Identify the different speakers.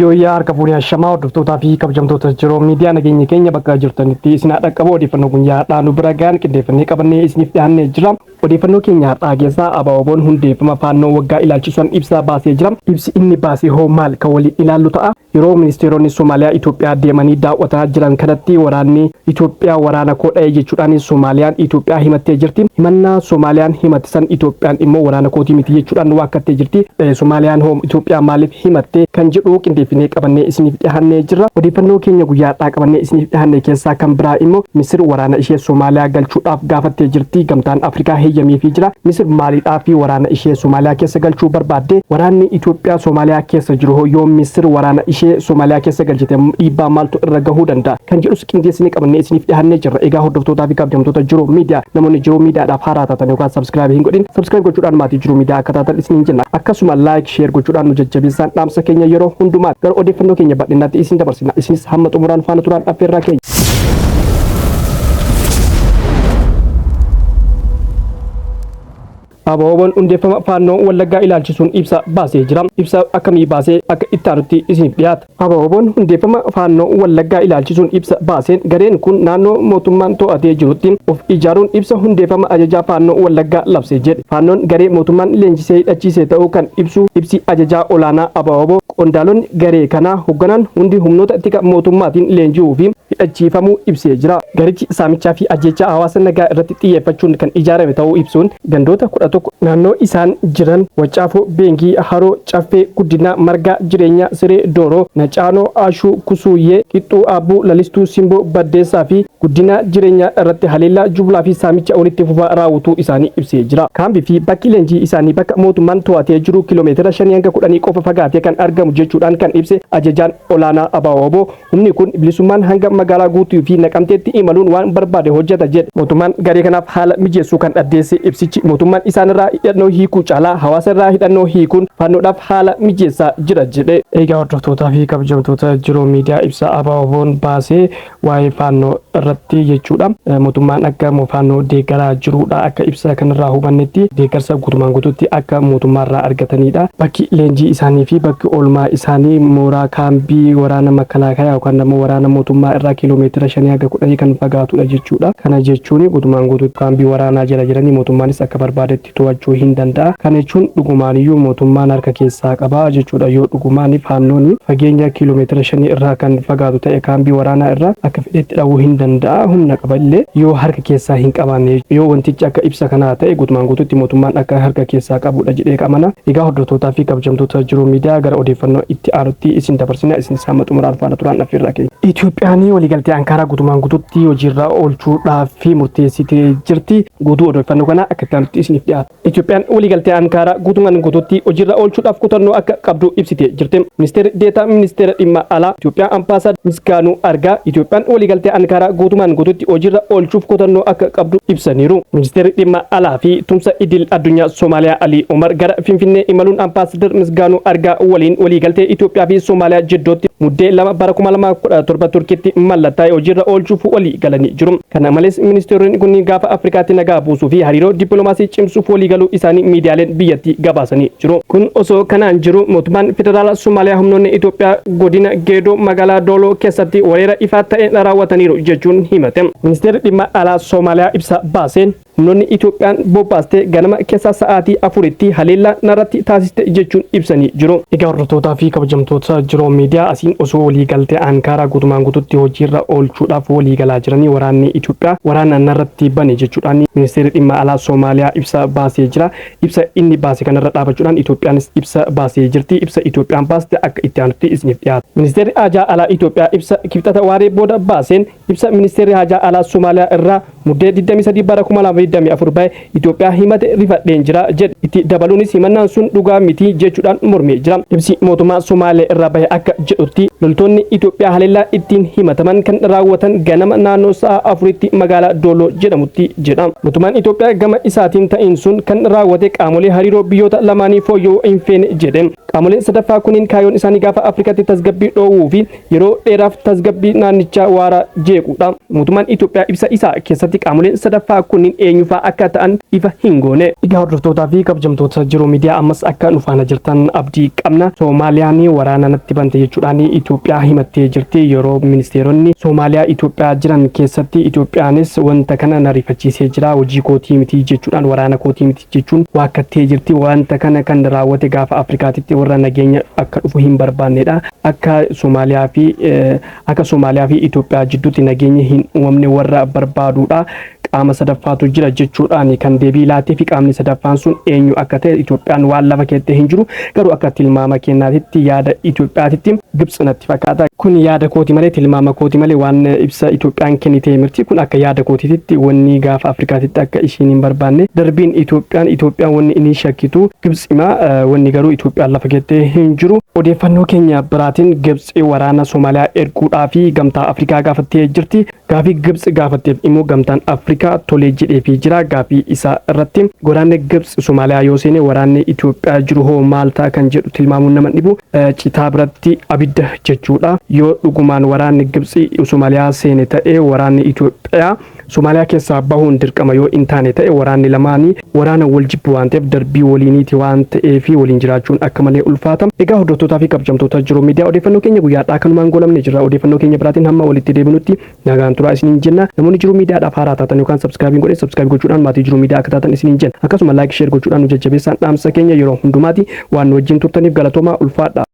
Speaker 1: Yooyyaa harka fuunee ashamaa hordoftootaa fi kabajamtoota jiroo miidiyaa nageenya keenya bakka jirtanitti isin haa dhaqqabu. Odeeffannoo guyyaa har'aa nu bira gahan qindeeffannee qabannee isiniif dhiyaannee jira. Odeeffannoo keenya har'aa keessaa ABO'n hundeeffama faannoo waggaa ilaalchisuun ibsa baasee jira. Ibsi inni baase hoo maal kan waliin ilaallu ta'a. Yeroo ministeeronni Somaaliyaa Itoophiyaa deemanii daawwataa jiran kanatti waraanni Itoophiyaa waraana koo dha'e jechuudhaan Somaaliyaan Itoophiyaa himattee jirti. Himannaa Somaaliyaan himatisan Itoophiyaan immoo waraana kootii miti jechuudhaan waakkattee jirti. Somaaliyaan hoo Itoophiyaa maaliif himatte kan jedhu qindeeffinee qabannee isiniif dhiyaannee jirra. Odeeffannoo keenya guyyaa har'aa qabannee isiniif dhiyaanne keessaa kan biraa immoo Misir waraana ishee Somaaliyaa galchuudhaaf gaafattee jirti. Gamtaan Afrikaa heeyyameefii jira. Misir maaliidhaaf waraana ishee Somaaliyaa keessa galchuu barbaadde? Waraanni Itoophiyaa Somaaliyaa keessa jiru hoo yoo Misir waraana ishee Somaaliyaa keessa galchite dhiibbaa maaltu irra gahuu danda'a? Kan jedhus qindeessinee qabannee isiniif dhiyaannee jirra. Egaa hordoftootaa fi kabajamtoota Jiruu Miidiyaa, namoonni Jiruu Miidiyaadhaaf haaraa taatan yookaan subscribe hin godhin, subscribe gochuudhaan maatii Jiruu Miidiyaa akka taatan isiniin jenna. Akkasuma like, share gochuudhaan nu jajjabeessaan dhaamsa keenya yeroo hundumaa. Gara odeeffannoo keenya bal'inaatti isin dabarsina. Isinis hamma xumuraan faana turaan affeerraa keenya. ABO'n hundeeffama faannoo Wallaggaa ilaalchisuun ibsa baasee jira. Ibsa akkamii baasee akka itti aanutti isiniif dhiyaata. ABO'n hundeeffama faannoo Wallaggaa ilaalchisuun ibsa baaseen gareen kun naannoo mootummaan to'atee jirutti of ijaaruun ibsa hundeeffama ajajaa faannoo Wallaggaa labsee jedhe. Faannoon garee mootummaan leenjisee hidhachiise ta'uu kan ibsu ibsi ajajaa olaanaa ABO, qondaalonni garee kanaa hoogganan hundi humnoota tika mootummaatiin leenji'uu fi hidhachiifamuu ibsee jira. Garichi saamichaa fi ajjeechaa hawaasa nagaa irratti xiyyeeffachuun kan ijaarame ta'uu ibsuun gandoota 11 naannoo isaan jiran Wacaafoo, Beengii, Haroo, Caffee, Guddinaa, Margaa, Jireenyaa, Siree, Dooroo, Nacaanoo, Ashuu, Kusuuyyee, Qixxuu, Aabbuu, Lalistuu, Simboo, Baddeessaa fi Guddinaa Jireenyaa irratti haleellaa jumlaa fi saamicha walitti fufaa raawwatuu isaanii ibsee jira. Kaambii fi bakki leenjii isaanii bakka mootummaan to'atee jiru kiiloomeetira 5 hanga 10 qofa fagaatee kan argamu jechuudhaan kan ibse ajajaan olaanaa ABO, humni kun bilisummaan hanga magaalaa Guutuu fi Naqamteetti imaluun waan barbaade hojjeta jedhe. Mootummaan garee kanaaf haala mijeessuu kan addeesse ibsichi, mootummaan isaanirraa hidhannoo hiikuu caalaa hawaasa irraa hidhannoo hiikuun faannoodhaaf haala mijeessaa jira jedhe. Egaa hordoftootaa fi kabajamtoota Jiruu Miidiyaa, ibsa ABO'n baasee waa'ee faannoo irratti jechuudha. Mootummaan akka faannoo deeggaraa jirudha. Akka ibsa kanarraa hubannetti deeggarsa guutumaan guutuutti akka mootummaarraa argatanidha. Bakki leenjii isaanii fi bakki oolmaa isaanii mooraa kaambii waraana makalaakayaa yookaan immoo waraana mootummaa irraa kiiloomeetira 5 haga 10 kan fagaatudha jechuudha. Kana jechuun guutumaan guutuutti kaambii waraanaa jala jiranii mootummaanis akka barbaadetti to'achuu hin danda'a. Kana jechuun dhugumaaniyyuu mootummaan harka keessaa qaba jechuudha. Yoo dhugumaan faannoon fageenya kiiloomeetira 5 irraa kan fagaatu ta'e, kaambii waraanaa irraa akka fedhetti dha'uu hin danda'a. Humna qaba illee yoo harka keessaa hin qabaanne, yoo wantichi akka ibsa kanaa ta'e, guutumaan guutuutti mootummaan akka harka keessaa qabudha jedhee amana. Egaa hordoftootaa fi kabajamtoota Jiruu Miidiyaa, gara odeeffannoo itti aanutti isin dabarsina. Isin hamma xumuraan faana turaan affeerraa keenya. Itoophiyaan waliigaltee Ankaaraa guutumaan guutuutti hojiirra oolchuudhaaf murteessitee jirti. Guutuu odeeffannoo kanaa akka itti aanutti isiniif dhiyaata. Itoophiyaan waliigaltee Ankaaraa guutumaan guutuutti hojiirra oolchuudhaaf kutannoo akka qabdu ibsitee jirti. Ministeerri Deetaa Ministeera Dhimma Alaa Itoophiyaa Ambaasaadar Misgaanuu Argaa Itoophiyaan waliigaltee Ankaaraa guutumaan guutuutti hojiirra oolchuuf kutannoo akka qabdu ibsaniiru. Ministeerri Dhimma Alaa fi Tumsa Idil Addunyaa Somaaliyaa Alii Omar gara Finfinnee imaluun Ambaasaadar Misgaanuu Argaa waliin waliigaltee Itoophiyaa fi Somaaliyaa jidduutti Muddee 2 bara 2017 Turkiitti mallattaa'e hojiirra oolchuuf walii galanii jiru. Kana malees ministeeronni kunniin gaafa Afrikaatti nagaa buusuu fi hariiroo dippiloomaasii cimsuuf walii galuu isaanii miidiyaaleen biyyattii gabaasanii jiru. Kun osoo kanaan jiru, mootummaan federaala Somaaliyaa humnoonni Itoophiyaa godina Geedoo magaalaa Dooloo keessatti weerara ifaa ta'e raawwataniiru jechuun himate. Ministeerri dhimma alaa Somaaliyaa ibsa baaseen, humnoonni Itoophiyaan bobbaaste ganama keessa sa'aatii 4tti haleellaa narratti taasiste jechuun ibsanii jiru. Egaa hordoftootaa fi kabajamtoota Jiroo Miidiyaa, asiin osoo waliigaltee Ankaaraa guutumaan guututti hojiirra oolchuudhaaf waliigalaa jiranii waraanni Itoophiyaa waraana narratti bane jechuudhaan ministeerri dhimma alaa Soomaaliyaa ibsa baasee jira. Ibsa inni baase kanarra dhaabachuudhaan Itoophiyaanis ibsa baasee jirti. Ibsa Itoophiyaan baaste akka itti aanutti isiniif dhiyaata. Ministeerri Haajaa Alaa Itoophiyaa ibsa Kibxata waaree booda baaseen, ibsa ministeerri Haajaa Alaa Somaaliyaa irraa Muddee 23 bara 2024 bahe Itoophiyaa himate rifadheen jira jedhe. Itti dabaluunis himannaan sun dhugaa miti jechuudhaan mormee jira. Ibsi mootummaa Somaalee irraa bahe akka jedhutti, loltoonni Itoophiyaa haleellaa ittiin himataman kan raawwatan ganama naannoo sa'a 4tti magaalaa Dooloo jedhamutti jedha. Mootummaan Itoophiyaa gama isaatiin ta'iin sun kan raawwate qaamolee hariiroo biyyoota lamaanii fooyya'uu hin feene jedhe. Qaamoleen sadaffaa kunniin kaayyoon isaanii gaafa Afrikaatti tasgabbii dhoowwuu fi yeroo dheeraaf tasgabbii naannichaa waaraa jeequudha. Mootummaan Itoophiyaa ibsa isaa keessatti qaamoleen sadaffaa kunniin eenyufaa akka ta'an ifa hin goone. Egaa hordoftootaa fi kabajamtoota Jiruu Miidiyaa, ammas akka nu faana jirtan abdii qabna. Soomaaliyaan waraana natti bante jechuudhaan Itoophiyaa himattee jirti. Yeroo ministeeronni Soomaaliyaa Itoophiyaa jiran keessatti Itoophiyaanis wanta kana na rifachiisee jira. Hojii kootii miti jechuudhaan, waraana kootii miti jechuun waakkattee jirti. Wanta kana kan raawwate gaafa Afrikaatitti warra nageenya akka dhufu hin barbaannedha. Akka Soomaaliyaa fi Itoophiyaa jidduutti nageenyi hin uumamne warra barbaadudha. Qaama sadaffaatu jira jechuudhaan kan deebii laatee fi qaamni sadaffaan sun eenyu akka ta'e Itoophiyaan waan lafa keettee hin jiru. Garuu akka tilmaama kennaatitti, yaada Itoophiyaatitti Gibxi natti fakkaata. Kun yaada kooti malee, tilmaama kooti malee, waan ibsa Itoophiyaan kennite mirti. Kun akka yaada kootiitti wanni gaafa Afrikaatitti akka ishiin hin barbaanne darbiin Itoophiyaan wanni inni shakkitu Gibxima. Wanni garuu Itoophiyaan lafa keettee hin jiru. Odeeffannoo keenya biraatiin Gibxi waraana Somaaliyaa erguudhaa fi Gamtaa Afrikaa gaafattee jirti. Gaafii Gibxi gaafatteef immoo Gamtaan Afrikaa tolee jedheefii jira. Gaafii isaa irratti waraanni Gibxi Somaaliyaa yoo seene waraanni Itoophiyaa jiru hoo maal ta'a kan jedhu tilmaamuun nama dhibu. Citaa biratti abidda jechuudha. Yoo dhugumaan waraanni Gibxi Somaaliyaa seene ta'e, waraanni Itoophiyaa Somaaliyaa keessaa bahuun dirqama. Yoo hin taane ta'e, waraanni lamaanii waraana wal jibbu waan ta'eef, darbii waliiniiti waan ta'eef, waliin jiraachuun akka malee ulfaata. Egaa hordoftootaa fi kabajamtoota Jiru Miidiyaa, odeeffannoo keenya guyyaadhaa kanumaan goolabne jirra. Odeeffannoo keenya biraatiin hamma walitti deebinutti nagaan turaa isiniin jenna. Namoonni Jiru Miidiyaadhaaf haaraa taatan yookaan subscribe godhe, subscribe gochuudhaan maatii Jiru Miidiyaa akka taatan isiniin jenna. Akkasuma like, share gochuudhaan nu jajjabeessaan dhaamsa keenya yeroo hundumaati. Waan nu wajjin turtaniif galatoomaa, ulfaadha.